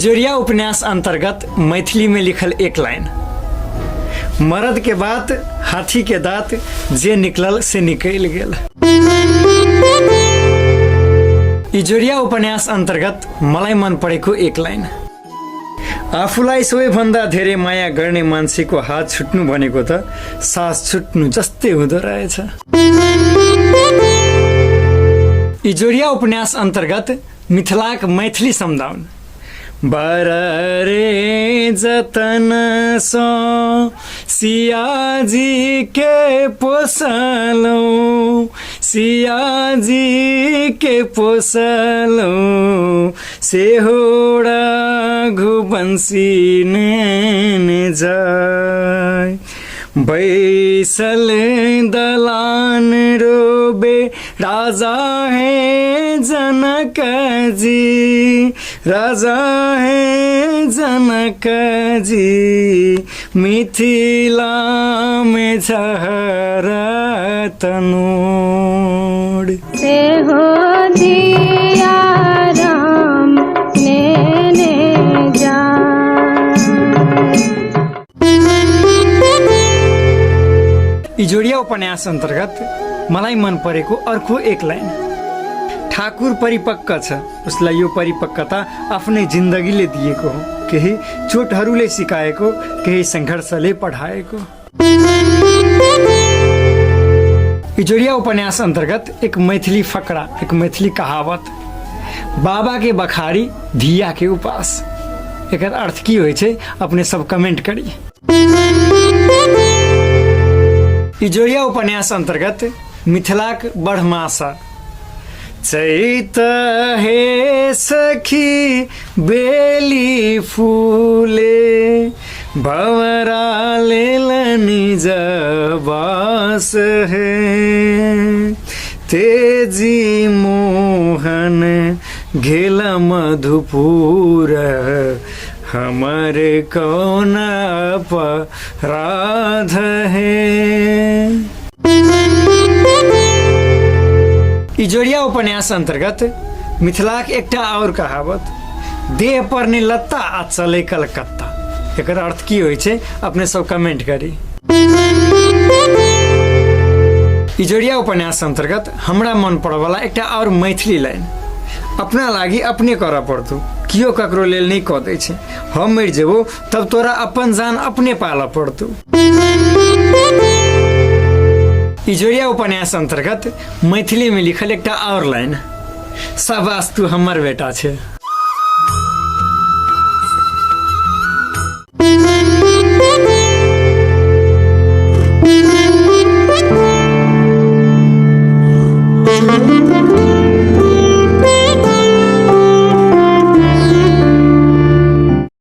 इजोरिया उपन्यास अंतर्गत मैथिली में लिखल एक लाइन। मर्द के बात हाथी के दांत, जे निकलल से निकल गेल। इजोरिया उपन्यास अन्तर्गत मलाई मन परेको एक लाइन। आफूलाई सबैभन्दा धेरै माया गर्ने मान्छेको हात छुट्नु भनेको त सास छुट्नु जस्तै हुँदो रहेछ। इजोरिया उपन्यास अन्तर्गत मिथिलाक मैथिली समदाउन। बर रे जतन सँ सियाजी के पोसलौं, सियाजी के पोसलौं, सेहो रघुवंशी नेने जाय। बैसल दलान रोबे राजा है जनक जी, राजा है जनक जी, मिथिला में झहर तनोड़। से हो दिया राम नेने जा। इजोरिया उपन्यास अन्तर्गत मलाई मन परेको अर्को एक लाइन। ठाकुर परिपक्व छ, उसलाई यो परिपक्वता आफ्नै जिन्दगीले दिएको हो, केही चोटहरूले सिकाएको, केही सङ्घर्षले पढाएको। इजोरिया उपन्यास अन्तर्गत एक मैथिली फकरा, एक मैथिली कहावत। बाबा के बखारी धिया के उपास। एकर अर्थ की होइ छै, अपने सब कमेंट करी। इजोरिया उपन्यास अन्तर्गत मिथिलाक बढ़मासा। चैत हे सखी बेली फूले, भंवरा लेलनि जबास हे, तेजी मोहन घेल मधुपुर, हमर कौन अपराध हे। इजोरिया उपन्यास अन्तर्गत मिथिलाक एकटा आओर कहावत। देह पर ने लत्ता आ चले कलकत्ता। एकर अर्थ की होइ छै, अपने सब कमेंट करी। इजोरिया उपन्यास अन्तर्गत हमरा मन पड़ऽवला एकटा आओर मैथिली लाइन। अपना लागि अपने करऽ पड़तौ, केओ ककरो लेल नहि कऽ दै छै। हम मरि जेबौ तब तोरा अपन जान अपने पालऽ पड़तौ। इजोरिया उपन्यास अन्तर्गत मैथिलीमे लिखल एकटा आओर लाइन। शाबाश, तू हमर बेटा छै।